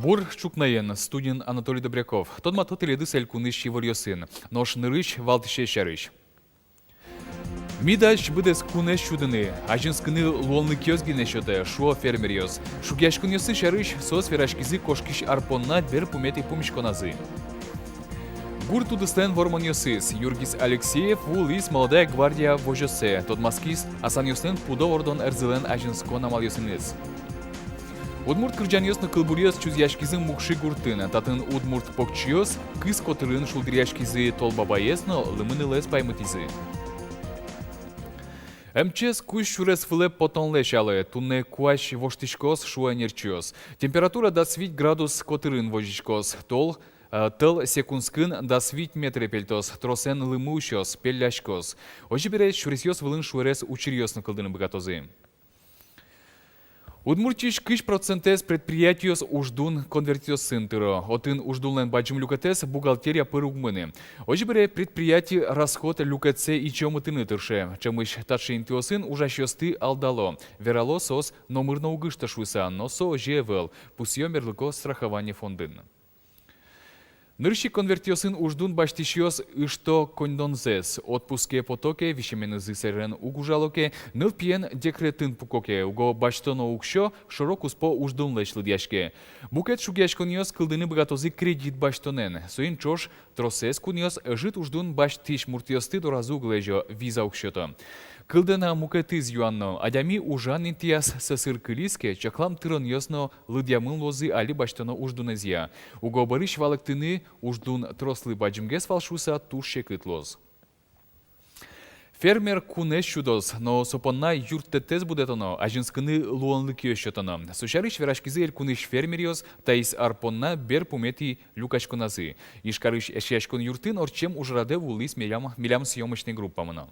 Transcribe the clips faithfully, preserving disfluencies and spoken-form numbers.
Бур ӵукнаен, студиын Анатолий Добряков. Тодмато тӥледыз элькунысь иворъёсын. Нош нырысь валтӥсез сярысь. Ми дась быдэс кунэз сюдыны, азинскыны луонлыкъёс гинэ сётэ, шуо фермеръёс. Шугъяськонъёссы сярысь соос вераськизы кошкись ар понна берпуметӥ пумиськоназы. Гурт удыслэн вормонъёсыз. Юргис Алексеев вуылӥз «Молодая гвардия» возёсэ, тодматскиз асанъёслэн пудо вордон ӧрзылэн азинскон амалъёсыныз. Удмурт кырӟанъёс но кылбуръёс чузъяськизы Мукши гуртын. Татын удмурт покчиос кыз котырын шулдыръяськизы, Тол Бабаез но Лымы нылэз паймытӥзы. МЧС кузь сюрес вылэ потонлэсь али. Туннэ куазь воштӥськоз, шуо ӧнерчиос. Температура дас вить градус котырын возиськоз. Тол, э, тӧл секундскын дас вить метре пельтоз, тросэн лымы усёз, пелляськоз. Озьы бере, сюресъёс вылын шуэрес учыръёс но кылдыны быгатозы. Удмуртиысь кызь процентэз предприятиос уждун конвертъёсын тыро. Отын уждунлэн бадӟым люкетэз бухгалтерия пыр уг мыны. Озьы бере, предприяти расход люкетсэ ичиомытыны тырше. Ӵемысь таӵе интыосын ужасьёсты алдало. Верало, соос номыр но уг ышто шуыса, но со озьы ӧвӧл, пусъё мерлыко страхование фондын. Нырысь ик конвертъёсын уждун басьтӥсьёс ышто коньдонзэс. Отпуске пото ке, висеменызы сэрен уг ужало ке, нылпиен декретын пуко ке, уго басьтоно уксё шоро-куспо уждунлэсь лыдъяське. Мукет шугъяськонъёс кылдыны быгатозы кредит басьтонэн. Соин ӵош тросэз кунъёс ӧжыт уждун басьтӥсь муртъёсты доразы уг лэзё, виза уг сёто. Кылдэ на мукетыз юан но: адями ужан интыяз сӧсыр кылиз ке, чаклам тыронъёс но лыдъямын луозы али басьтоно уждунэзъя. Уго бӧрысь валэктыны, уждун трослы бадӟымгес вал шуыса, туж секыт луоз. Фермер кунэз сюдоз, но со понна юрттэтэз будэтоно, азинскыны луонлыкъёс сётоно. Со сярысь вераськизы элькунысь фермеръёс таиз ар понна берпуметӥ люкаськоназы. Ижкарысь Эшъяськон юртын ортчем ужрадэ вуылӥз милям, милям съёмочной группамы но.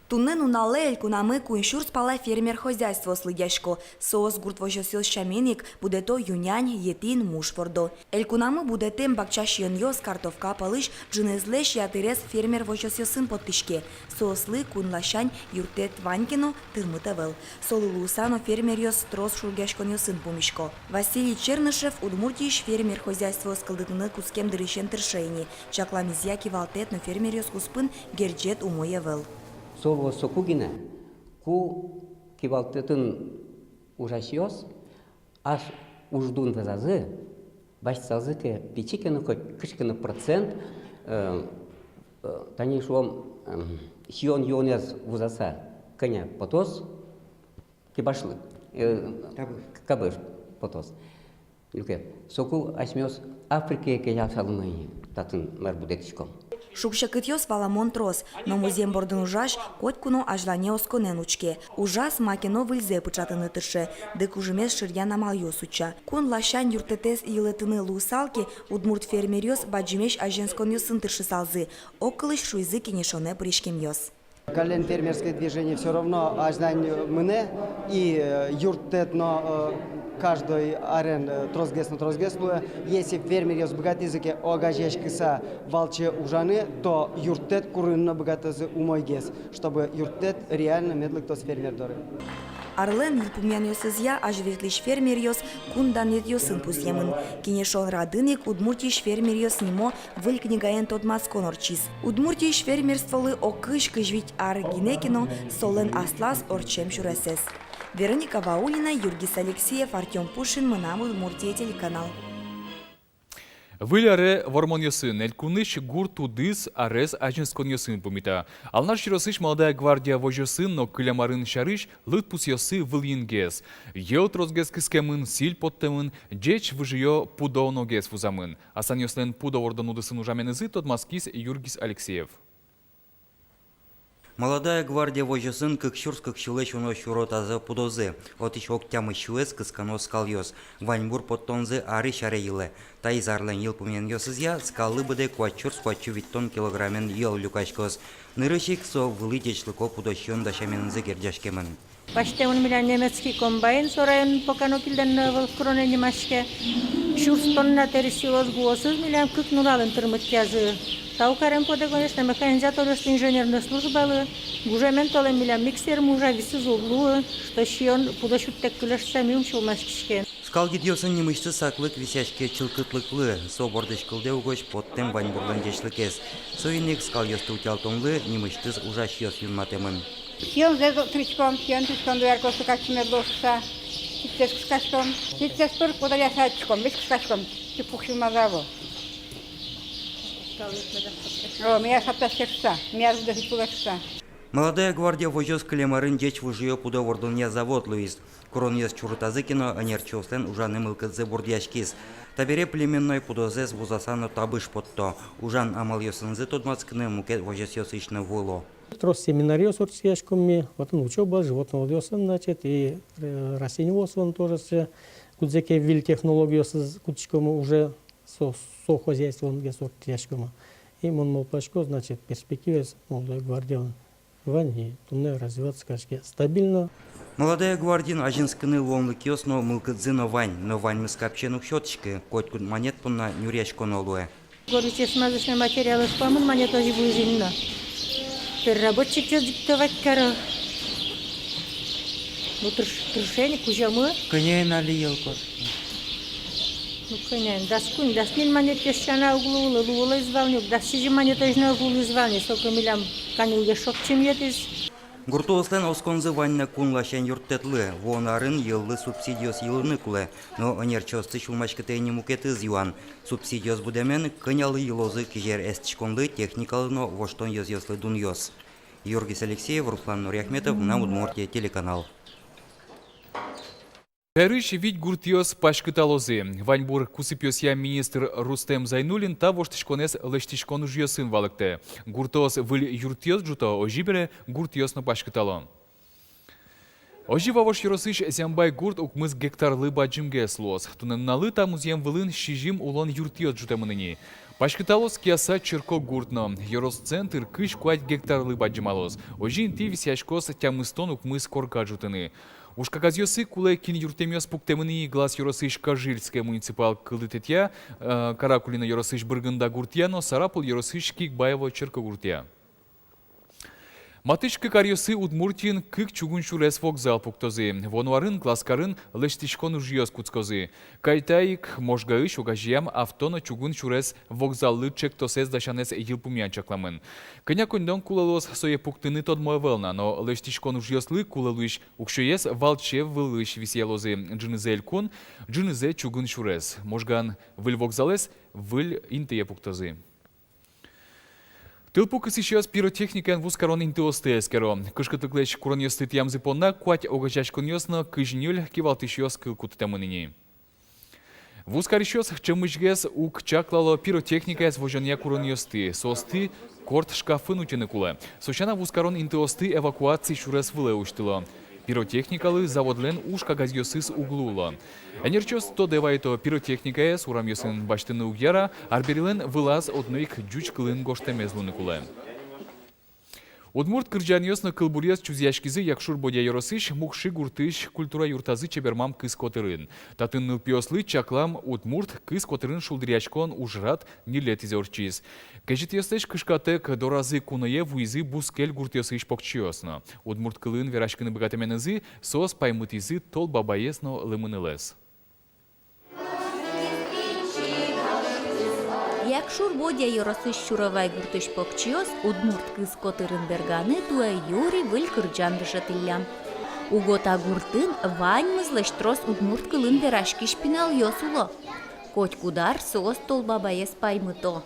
Туннэ нуналлы элькунамы куинь сюрс пала фермер хозяйствоос лыдъясько. Соос гурт возёсъёс сямен ик будэто ю-нянь, етӥн, муш вордо. Элькунамы будэтэм бакча сиёнъёс, картовка пӧлысь ӝынызлэсь ятырез фермер возёсъёсын поттӥське. Соослы кун ласянь юрттэт вань ке но, тырмыт ӧвӧл. Солы луыса но фермеръёс трос шугъяськонъёсын пумисько. Василий Чернышев Удмуртиысь фермер хозяйствоос кылдытыны кутскем дырысен тырше ини. Чакламезъя, кивалтэт но фермеръёс куспын герӟет умой ӧвӧл. Со луоз соку гинэ, ку кивалтэтын ужасьёс ас уждун вӧзазы, басьтысалзы ке пичи ке но, хоть кыӵе ке но процент, э, э, тани шуом, эм, сиён-юонэз вузаса, кӧня потоз кибашлы, э, кабыш. Кабыш потоз. Люкет. Соку асьмеос Африкае кенялсалмы ини, татын мар будэтӥськом. Шуг-секытъёс валамон трос, но музъем бордын ужась котьку но азьлане осконэн учке. Ужаз ма ке но выльзэ пыӵатыны тырше, дыкужымез шыръян амалъёс утча. Кун ласянь юрттэтэз йылэтыны луысал ке, удмурт фермеръёс бадӟымесь азинсконъёсын тыршысалзы, огкылысь шуизы кенешонэ пыриськемъёс. Каллен фермерское движение всё равно азьлань мынэ, и, э, юрттэт но, э, каждой арен, э, тросгес но тросгес луэ. Если фермеръёс быгатӥзы ке огазеяськыса валче ужаны, то юрттэт курыны но быгатозы умойгес, чтобы юрттэт реально мед лыктоз фермер доры. Арлэн йылпумъянъёсызъя азьветлӥсь фермеръёс кун данъетъёсын пусъемын. Кенешон радын ик «Удмуртиысь фермеръёс» нимо выль книгаен тодматскон ортчиз. Удмуртиысь фермерстволы огкызь-кызь вить ар гинэ ке но, солэн аслаз ортчем сюресэз. Вероника Ваулина, Юргис Алексеев, Артём Пушин, «Мынам Удмуртие» телеканал. Выль аре вормонъёсын. Элькунысь гурт удыс арез азинсконъёсын пумита. Алнаш ёросысь «Молодая гвардия» возёсын но кылем арын сярысь лыдпусъёссы вылынгес. Йӧл тросгес кыскемын, сӥль поттэмын, ӟеч выжыё пудо ногес вузамын. Асанъёслэн пудо вордон удысын ужаменызы тодматскиз Юргис Алексеев. «Молодая гвардия» возёсын кык сюрс кык сюлэсь уно сюро таза пудозы. Отысь ог тямыс сюэз кыскано скалъёс. Ваньбур поттонзы арысь аре йылэ. Таиз арлэн йылпумъянъёсызъя, скаллы быдэ куать сюрс куать сю витьтон килограммен йӧл люкаськоз. Нырысь ик со вылӥ ӟечлыко пудо сиён дасяменызы герӟаськемын. Басьтэмын милям немецкий комбайн, со районын пока но кылдэмын ӧвӧл, «Крона» нимаське. Сюрс тонна тырысь сюроз, гуосыз милям кык нуналын тырмытъязы. Тау карем потэ, конечно, механизаторъёслы, инженерной службалы. Гужемен толэм милям миксермы ужа, висыз уг луы, что сиён пудо сюдтэк кыле шуса ми ум сюлмаськиське. Скал гидъёсын нимысьтыз саклык висъяське чылкытлыклы, со бордысь кылдэ угось поттэм ваньбурлэн ӟечлыкез. Соин ик скалъёсты утялтонлы нимысьтыз ужасьёс юнматэмын. Сиёнзэ тырӥськом, сиён тырӥськом, дояркаослы кадь мед луоз шуса, ситсэс кышкаськом. Ситсэс пыр куддыръя шедьтӥськом, весь кышкаськом, тюк пуксьылмаз ӧвӧл. О, мияз саптаське шуса, мияз уд дышетскы шуса. «Молодая гвардия» возёс кылем арын ӟеч выжыё пудо вордонъя завод луиз. Куронъёс чурытазы ке но, ӧнерчиослэн ужаны мылкыдзы бурдъяськиз. Табере племенной пудозэс вузаса но табыш потто. Ужан амалъёсынызы тодматскыны мукет возёсъёсысь но вуыло. Трос семинаръёс ортчытӥськом ми, вот, ну, учёба животноводъёсын, значит, и, э, растениеводствоын тоже сыӵе, кудзэ ке выль технологиосыз кутӥськом уже со, со хозяйствоын гес ортчытӥськом. И мон малпасько, значит, перспективаез «Молодой гвардиялэн» вань, и туннэ развиваться кариське стабильно. «Молодая гвардиын» азинскыны луонлыкъёс но, мылкыдзы но вань, но ваньмыз капчиен уг сётӥськы, котькуд манет понна нюръяськоно луэ. Горючей, смазочной материалъёс куамын манет озьы вуизы ини но. Переработчикъёс диктовать каро. Ну, тырш-, тырше ни, кузёмы. Кӧняен али йӧл кошке? Ну, кӧняен, дас куинь, дас ньыль манетъёс сяна уг луылы, луылӥз вал ни ук, дас сизьым манетозь но луылӥз вал ни, соку милям каньылъёс шокчем йӧтӥз. Гуртоослэн осконзы вань на кун ласянь юрттэтлы. Вуон арын йӧллы субсидиос йылыны кулэ, но ӧнерчиосты сюлмаськытэ ини мукетыз юан. Субсидиос будэмен кӧнялы йылозы кизер эстӥськонлы, техникалы но воштон ёзъёслы дунъёс. Юргис Алексеев, Руслан Нуриахметов, «Мынам Удмуртие» телеканал. Шаерысь вить гуртъёс паськыталозы. Ваньбур кусыпъёсъя министр Рустем Зайнуллин та воштӥськонэз лэсьтӥськон ужъёсын валэктэ. Гуртоос выль юртъёс ӝуто, озьы бере гуртъёс но паськытало. Озьы Вавож ёросысь Зямбай гурт укмыс гектарлы бадӟымгес луоз. Туннэ нуналлы та музъем вылын сизьым улон юртъёс ӝутэмын ини. Паськыталоз Кияса черкогурт но. Ёрос центр кызь куать гектарлы бадӟымалоз. Озьы инты висъяськоз тямыстон укмыс корка ӝутыны. Уж кагазъёсы кулэ кин юрттэмъёс пуктэмын ини Глаз ёросысь Кожильское муниципал кылдытэтъя, э, Каракулино ёросысь Быргында гуртъя но Сарапул ёросысь Кикбаево черкогуртъя. Матысь кык аръёсы Удмуртиын кык чугун сюрес вокзал пуктозы. Вуоно арын Глаз карын лэсьтӥськон ужъёс кутскозы. Кайта ик Можгаысь огазеям авто но чугун сюрес вокзаллы ӵектосэз дасянэз йылпумъян чакламын. Кӧня коньдон кулэ луоз сое пуктыны, тодмо ӧвӧл на, но лэсьтӥськон ужъёслы кулэ луись уксёез валче вылысь висъялозы: ӝынызэ элькун, ӝынызэ чугун сюрес. Можгаын выль вокзалэз выль интые пуктозы. Тылпу кысӥсьёс пиротехникаен вузкарон интыосты эскеро. Кышкытлыклэсь куронъёсты тӥямзы понна куать огазеяськонъёс но кызь ньыль кивалтӥсьёс кыл кутытэмын ини. Вузкарисьёс ӵемысьгес уг чаклало пиротехникаез возёнъя куронъёсты, соосты корт шкафын утьыны кулэ. Со сяна вузкарон интыосты эвакуаци сюрес вылэ усьтыло. Пиротехникалы заводлэн уж кагазъёсыз уг луыло. Ӧнерчиос тодэ вайыто: пиротехникаез урамъёсын басьтыны уг яра, арберилэн вылаз одно ик ӟуч кылын гожтэмез луыны кулэ. Удмурт кырӟанъёс но кылбуръёс чузъяськизы Якшур-Бӧдья ёросысь Мукши гуртысь культура юртазы чебермам кыз котырын. Татын нылпиослы чаклам удмурт кыз котырын шулдыръяськон ужрад ньылетӥзэ ортчиз. Кезьытъёслэсь кышкатэк доразы куное вуизы бускель гуртъёсысь покчиос но. Удмурт кылын вераськыны быгатэменызы соос паймытӥзы Тол Бабаез но Лымынылэз. Якшур-Бӧдья ёросысь Сюровай гуртысь покчиос удмурт кыз котырын берганы туэ юри выль кырӟан дышетӥллям. Уго та гуртын ваньмызлэсь трос удмурт кылын вераськись пиналъёс уло. Котькуд ар соос Тол Бабаез паймыто.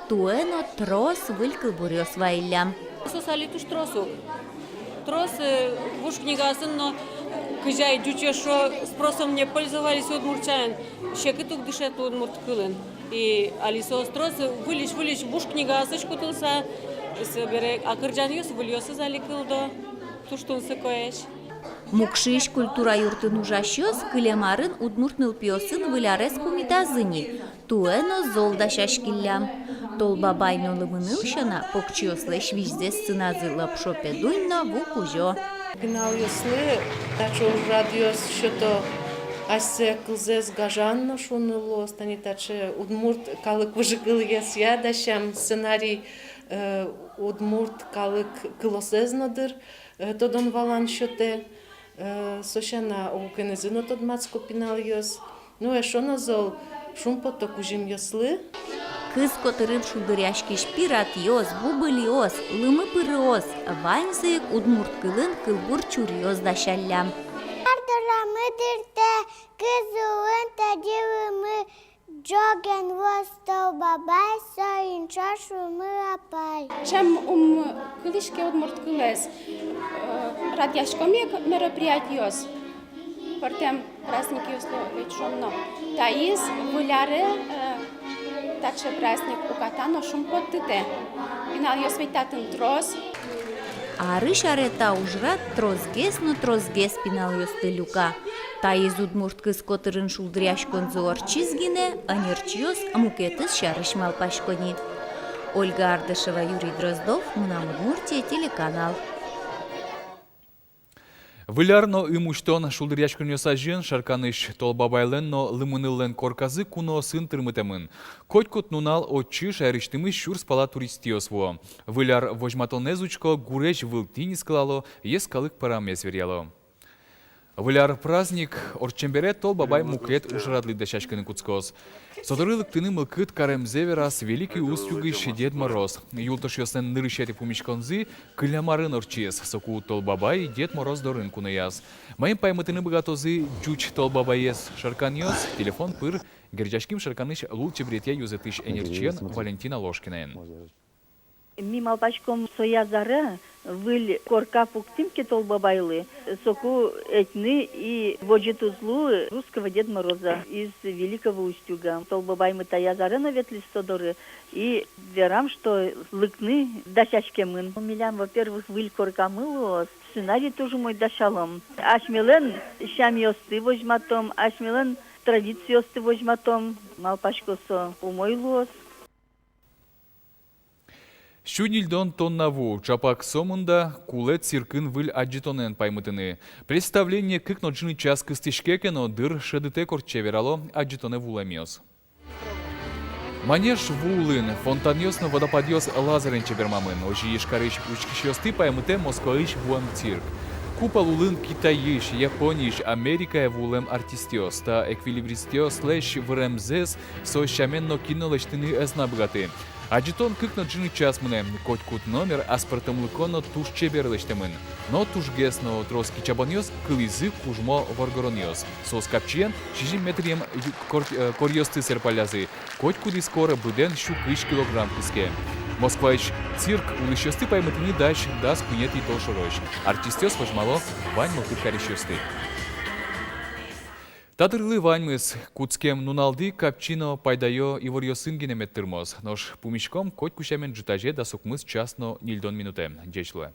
Туэ но трос выль кылбуръёс вайиллям. Соос али туж трос ук. Трос, э, вуж книгаосын но, кызьы ӟуч эшшо спросом не пользовались удмурт сямен, секыт уг дышеты удмурт кылын. И али соос трос, э, выльысь, выльысь вуж книгаосысь кутылыса, собере, а кырӟанъёс выльёсыз али кылдо, туж тунсыкоесь. Мукшиысь культура юртын ужасьёс кылем арын удмурт нылпиосын Выль арез пумитазы ни. Туэ но зол дасяськиллям. Тол Бабай но Лымыныл сяна, покчиослэсь визьзэс сыназы Лопшо Педунь но Ву Кузё. Пиналъёслы таӵе ужрадъёс сёто асьсэ кылзэс гажан но шуыны луоз, тани таӵе удмурт калык выжыкылъёсъя дасям сценарий, э, удмурт калык кылосэз но дыр, э, тодон-валан сётэ. Э, со сяна, огкенызы но тодматско пиналъёс. Ну, эшшо но зол шумпото кузьымъёслы. Кыз котырын шулдыръяськись пиратъёс, бубылиос, лымы пырыос — ваньзы ик удмурт кылын кылбур чуръёс дасяллям. Ар дорамы дыртэ, кыз улын тӧдьы лымы, ӝоген вуоз Тол Бабай, соин ӵош Лымы апай. Чем ум кылӥське удмурт кылэз, э, радъяськом ик мероприятиос, пӧртэм праздникъёслы ведь шуом но. Таиз Выль аре, э, таӵе праздник уката но шумпоттытэ. Пиналъёс ведь татын трос. Арысь аре та ужрад тросгес но тросгес пиналъёсты люка. Таиз удмурт кыз котырын шулдыръяськонзы ортчиз гинэ, ӧнерчиос мукетыз сярысь малпасько ни. Ольга Ардашева, Юрий Дроздов, «Мынам Удмуртие» телеканал. Выль ар но Ымусьтон шулдыръяськонъёс азьын Шарканысь Тол Бабайлэн но Лымыныллэн корказы куноосын тырмытэмын. Котькуд нунал отчы шаерысьтымы сюрс пала туристъёс вуо. Выль ар возьматонэз учко, гурезь вылтӥ нискылало, йӧскалык пӧрамез веръяло. Выль ар праздник ортчем бере Тол Бабай мукет ужрадлы дасяськыны кутскоз. Со доры лыктыны мылкыд каремзэ вераз Великий Устюгысь Дед Мороз. Юлтошъёслэн нырысетӥ пумиськонзы кылем арын ортчиз, соку Тол Бабай Дед Мороз дорын кунояз. Маин паймытыны быгатозы ӟуч Тол Бабаез шарканъёс, телефон пыр герӟаським Шарканысь лулчеберетъя ёзэтысь ӧнерчиен Валентина Ложкинаен. Ми малпаськом, сояз аре выль корка пуктӥм ке Тол Бабайлы, соку ӧтьыны и возьыт уз луы русского Дед Мороза из Великого Устюга. Тол Бабаймы таяз аре но ветлӥз со доры, и верам, что лыктыны дасяськемын. Милям, во-первых, выль коркамы луоз, сценарий туж умой дасялом. Асьмелэн сямъёсты возьматом, асьмелэн традициосты возьматом. Малпасько, со умой луоз. Сю ньыльдон тонна ву — чапак сомында кулэ циркын выль адӟытонэн паймытыны. Представление кык но ӝыны час кыстӥське ке но, дыр шӧдытэк ортче, верало адӟытонэ вуэмъёс. Манеж ву улын, фонтанъёс но водопадъёс лазерен чебермамын. Озьы Ижкарысь учкисьёсты паймытэ Москваысь вуэм цирк. Купол улын Китайысь, Япониысь, Америкае вуылэм артистъёс. Та эквилибристъёслэсь выремзэс со сямен но кино лэсьтыны ӧз на быгаты. Адӟытон кык но ӝыны час мынэ. Котькуд номер аспӧртэмлыко но туж чебер лэсьтэмын. Но тужгес но трос кичабонъёс кылӥзы кужмо воргоронъёс. Соос капчиен сизьым метръем ю-, кор-, э, коръёсты сэрпаллязы. Котькудӥз кор быдэн сю кызь килограмм кыске. Москваысь цирк улӥсьёсты паймытыны дась дас куинетӥ толшорозь. Артистъёс возьмало вань мылкыд карисьёсты. Та дырлы ваньмыз. Кутскем нуналды капчи но пайдаё иворъёсын гинэ мед тырмоз. Нош пумиськом котьку сямен ӝытазе дас укмыс час но ньыльдон минутэ. Ӟеч луэ.